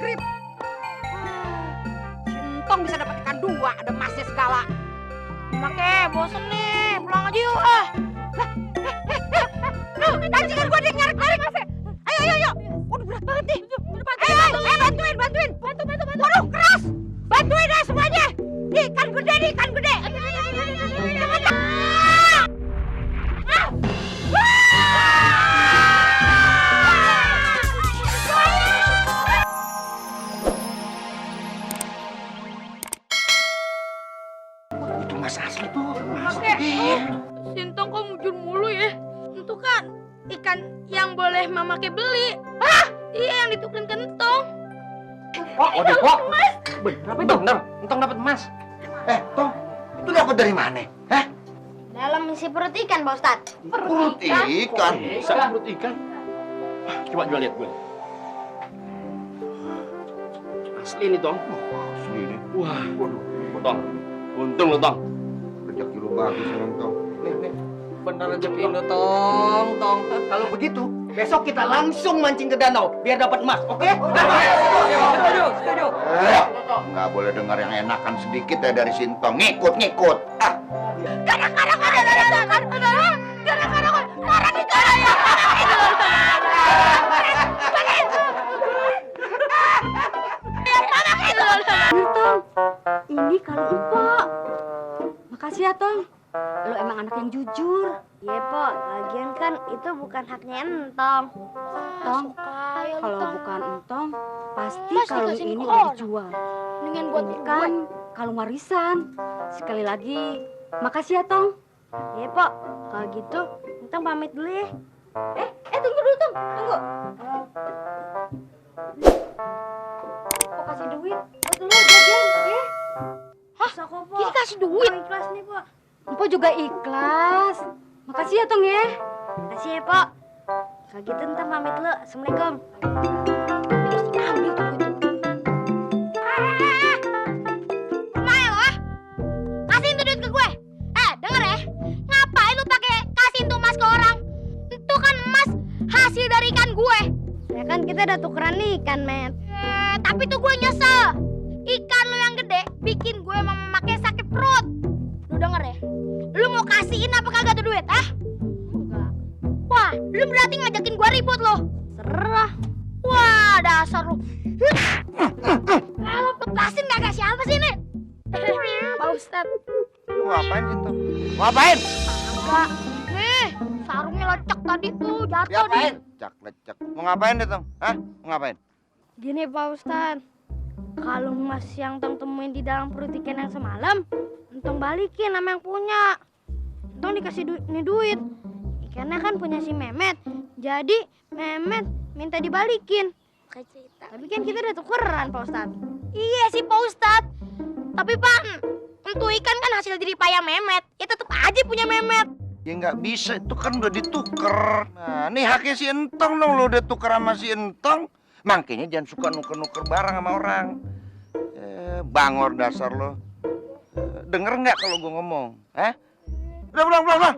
maghrib. Sintong bisa dapat ikan 2, ada emasnya segala. Makanya bosen nih, pulang aja yuk ah. Pancingan gua dia nyarik-nyarik. Ayo. Waduh berat banget nih. Bantuin. Bantu. Waduh keras. Bantuin deh semuanya. Nih ikan gede. Itu mas asli tuh. Sintong kok mujur mulu ya? Itu kan ikan yang boleh mama ke beli. Hah? Iya yang ditukerin kentong. Waduh, kok? Bener, entong dapat emas. Tong, itu dapat dari mana? Hah? Dalam isi perut ikan, Pak Ustadz. Perut ikan. Bisa perut ikan. Coba jual lihat gue. Asli nih, Tong. Asli ini. Wah, Tong. Untung lo, Tong. Rezeki lu bagus emang, Tong. Nih. Bener rezeki lu, Tong. Kalau begitu, besok kita langsung mancing ke danau biar dapat emas, oke? Setuju. Nggak boleh dengar yang enakan sedikit ya dari Sintong. Ngikut. Ah. Gara-gara Ini kalau Empok. Makasih ya, Tong. Lu emang anak yang jujur. Iya, Pok. Lagian kan itu bukan haknya Entong. Tong, kalau bukan Entong, pasti Mas kalung dikasih ini ke udah orang. dijual. Dengan buat Ini kan kalung warisan. Sekali lagi, makasih ya, Tong. Iya, Pok. Kalau gitu, Entong pamit dulu ya. Tunggu dulu, Tong. Tunggu. Kok kasih duit? Buat lu jajan, ya? Bisa kok, Pok. Ini kasih duit? Mau ikhlas nih, Pok. Empok juga ikhlas. Makasih ya, Tong ya. Makasih ya, Pok. Kalau gitu Entong pamit dulu. Assalamualaikum. Terus ambil tuh duit. Lumayan loh. Kasihin tuh duit ke gue. Denger ya. Ngapain lu pakai kasihin tuh emas ke orang? Itu kan emas hasil dari ikan gue. Ya kan kita udah tukeran ikan, Met. Tapi tuh gue nyesel. Ikan lu yang gede bikin gue memakai sakit perut. Lu denger ya? Lu mau kasihin apa kagak tuh duit, ah? Enggak. Wah, lu berarti ngajakin gue ribut lo. Serah. Wah, dasar lu. Kalau lepasin kagak siapa sih ini? Pak Ustadz. Lu ngapain, Sintong? Ngapain? Enggak. Nih, sarungnya lecek tadi tuh, jatuh nih. Ngapain? Lecek. Mau ngapain deh, Tong? Hah? Mau ngapain? Gini Pak Ustadz, kalau emas yang Tong temuin di dalam perut ikan yang semalam, Tong balikin sama yang punya. Tong dikasih duit. Ikannya kan punya si Mehmet, jadi Mehmet minta dibalikin. Tapi kan kita udah tukeran Pak Ustadz. Iya sih Pak Ustadz, tapi Pak, untuk ikan kan hasil jerih payah Mehmet, ya tetap aja punya Mehmet. Ya nggak bisa, itu kan udah dituker. Nah, nih haknya si Entong dong, lu udah tuker sama si Entong. Makanya jangan suka nuker-nuker barang sama orang. Bangor dasar lo. Denger nggak kalau gue ngomong? Udah, belum.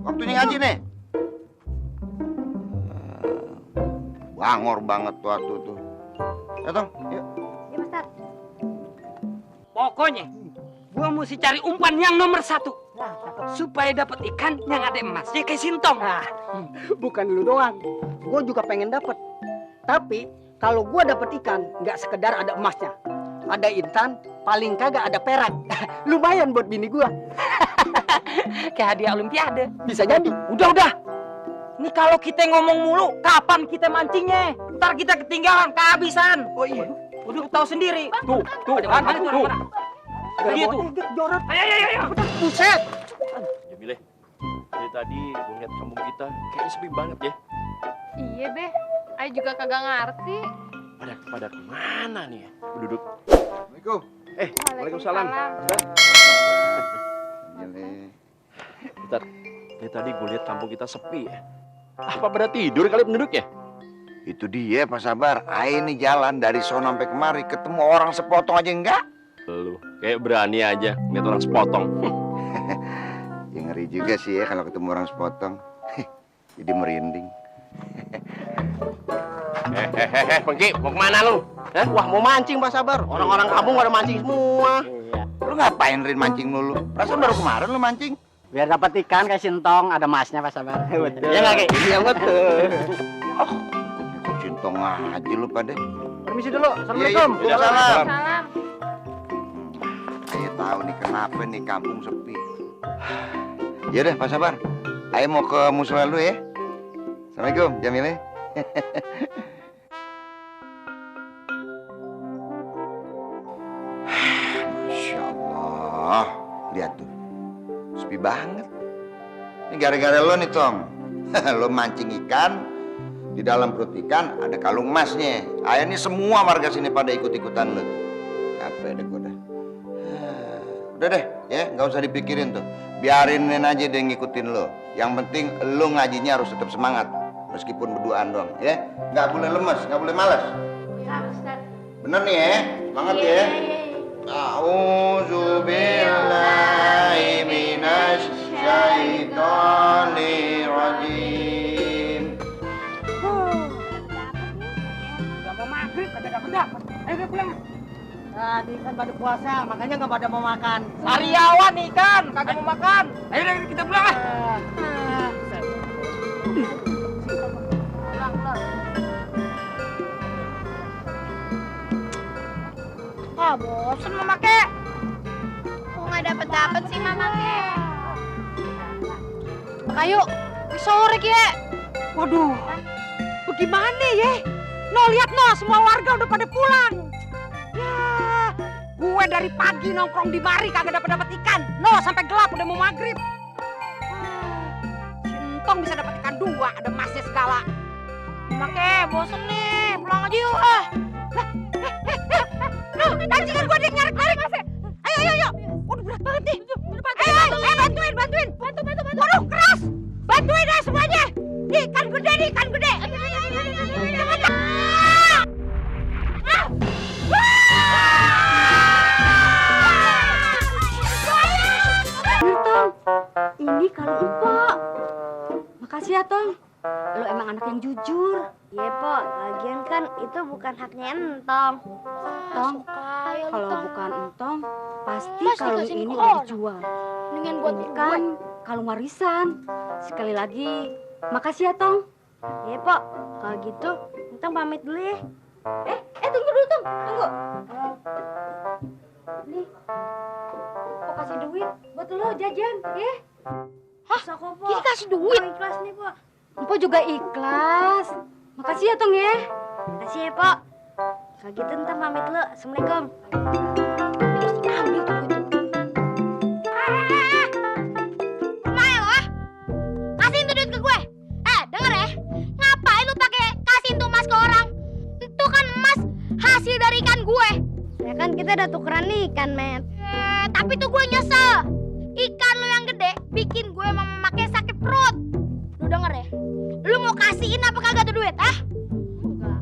Waktunya ngaji nih. Bangor banget tuh. Ya, Tong, yuk. Ya Pak Ustadz. Pokoknya, gua mesti cari umpan yang nomor 1. Supaya dapat ikan yang ada emasnya kayak Sintong. Bukan lu doang, gue juga pengen dapet. Tapi kalau gue dapet ikan, nggak sekedar ada emasnya, ada intan, paling kagak ada perak. Lumayan buat bini gue. Kayak hadiah olimpiade. Bisa jadi. Udah. Ini kalau kita ngomong mulu, kapan kita mancingnya? Ntar kita ketinggalan, kehabisan. Oh iya. Udah tahu sendiri. Tuh. Ada mana tuh? Begitu. Jorot. Ayo. Buset. Jamile, dari tadi gue ngeliat kampung kita kayaknya sepi banget ya. Iya, Be. Ayo juga kagak ngerti. Pada kemana nih ya? Duduk. Assalamualaikum. Waalaikumsalam. Bentar, dari tadi gue lihat kampung kita sepi ya. Apa pada tidur kali penduduk ya? Itu dia Pak Sabar. Ini jalan dari sono sampai kemari, ketemu orang sepotong aja enggak? Lu kayak berani aja ngeliat orang sepotong. Ya ngeri juga sih ya kalau ketemu orang sepotong. Jadi merinding. Pengki, mau kemana lu? Hah? Wah, mau mancing Pak Sabar. Orang-orang kampung pada mancing semua. Lu ngapain Rin mancing mulu? Perasaan baru kemarin lu mancing. Biar dapat ikan kayak sintong, ada masnya Pak Sabar. Betul. Ya nggak, Ki? Iya, betul. Ikut Sintong aja lu pada. Permisi dulu. Iya, Assalamualaikum. salam. Salam. Ayo tahu nih kenapa nih kampung sepi. Ya udah Pak Sabar. Ayo mau ke musola lu ya. Assalamualaikum, Jamile. Masya Allah, lihat tuh, sepi banget. Ini gara-gara lo nih Tong. Lo mancing ikan, di dalam perut ikan ada kalung emasnya. Ayah nih semua warga sini pada ikut-ikutan lo tuh. Capek deh gue dah. Udah deh, ya nggak usah dipikirin tuh. Biarinin aja dia ngikutin lo. Yang penting lo ngajinya harus tetap semangat, meskipun berduaan doang, ya. Nggak boleh lemes, nggak boleh malas. Ya, Ustaz. Bener nih ya, semangat ya. A'udzubillahi minasy syaithanir rajim. Gak mau maghrib, kagak dapat. Ayo pulang. Tadi kan pada puasa, makanya nggak pada mau makan. Sariawan ikan, kagak mau makan. Ayo kita pulang ah. Ah, bosen Mama Ke. Kok nggak dapet sih Mama Ke? Ayo, sore Ke. Waduh, bagaimana ya? No, lihat no, semua warga udah pada pulang. Ya, gue dari pagi nongkrong di mari kagak dapat ikan. No, sampai gelap udah mau maghrib. Sintong bisa dapat ikan 2, ada emasnya segala. Make, bosen nih, pulang aja yuk ah. Tancingan gue nyarek-nyarek masnya. Ayo. Waduh, berat banget nih. Ayo, bantuin. Waduh, keras. Bantuin deh semuanya. Nih, ikan gede. Tong, ini kalau Empok. Makasih ya, Tong. Lo emang anak yang jujur. Iya, Pok. Lagian kan itu bukan haknya Entong. Tong, kalau bukan Entong, pasti kalung ini udah dijual. Dengan buat ini kan kalung warisan. Sekali lagi, makasih ya, Tong. Iya, Pok. Kalau gitu, Entong pamit dulu ya. Tunggu dulu, Tong. Tunggu. Nih, Pok kasih duit buat lo jajan, ya. Hah? Kita kasih duit? Ikhlas nih, Pok. Empok juga ikhlas. Makasih ya, Tong ya. Makasih ya, Pok. Kalau gitu Entong pamit dulu. Assalamualaikum. Ambil tuh duit. Lumayan loh. Kasihin tuh duit ke gue. Denger ya. Ngapain lu pakai kasihin tuh emas ke orang? Itu kan emas hasil dari ikan gue. Ya kan kita udah tukeran ikan, Met. Tapi tuh gue nyesel. Ikan lu yang gede bikin gue sama mamaknya sakit perut. Lu denger ya? Lu mau kasihin apa kagak tuh duit, ah? Enggak.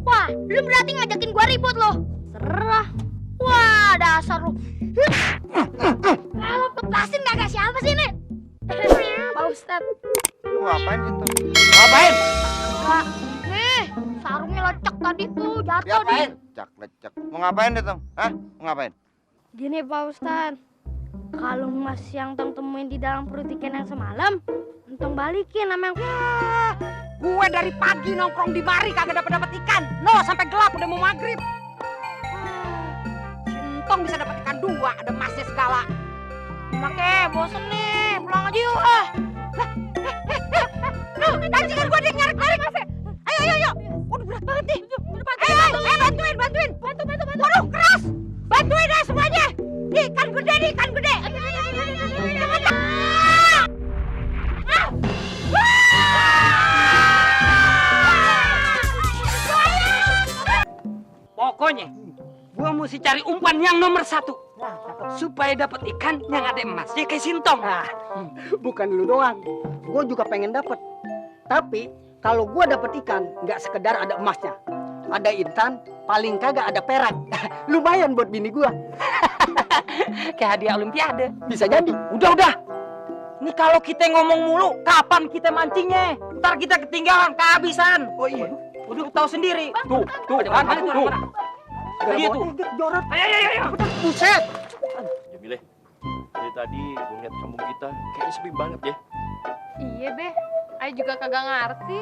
Wah, lu berarti ngajakin gue ribut lo. Serah. Wah, dasar lu. Kalau lepasin kagak siapa sih ini? Pak Ustad. Lu ngapain Sintong? Ngapain? Enggak. Nih, sarungnya lecek tadi tuh, jatuh di. Ngapain? Lecek. Mau ngapain deh Tong? Hah? Mau ngapain? Gini Pak Ustad. Kalung emas yang Tong temuin di dalam perut ikan yang semalam, Tong balikin sama yang. Gue dari pagi nongkrong di mari kagak dapat ikan. No, sampai gelap udah mau maghrib. Sintong bisa dapat ikan 2, ada emasnya segala. Make, bosen nih, pulang aja yuk ah. Tancingan gue nyarek-nyarek masnya. Ayo. Waduh, berat banget nih. Ayo, bantuin. Waduh, keras. Bantuin deh semuanya. Nih, ikan gede. Pokoknya, gua mesti cari umpan yang nomor 1. Supaya dapat ikan yang ada emasnya kayak Sintong. Bukan lu doang, gua juga pengen dapat. Tapi kalau gua dapat ikan, nggak sekedar ada emasnya. Ada intan, paling kagak ada perak. Lumayan buat bini gua. Kayak hadiah olimpiade. Bisa jadi. Udah. Ini kalau kita ngomong mulu, kapan kita mancingnya? Ntar kita ketinggalan, kehabisan. Oh iya. Udah tahu sendiri. Tuh, kan, tuh. Begitu. Jorot. Ayo. Buset. Jamile, dari tadi gue ngeliat kampung kita kayaknya sepi banget ya. Iya, Be. Ayo juga kagak ngerti.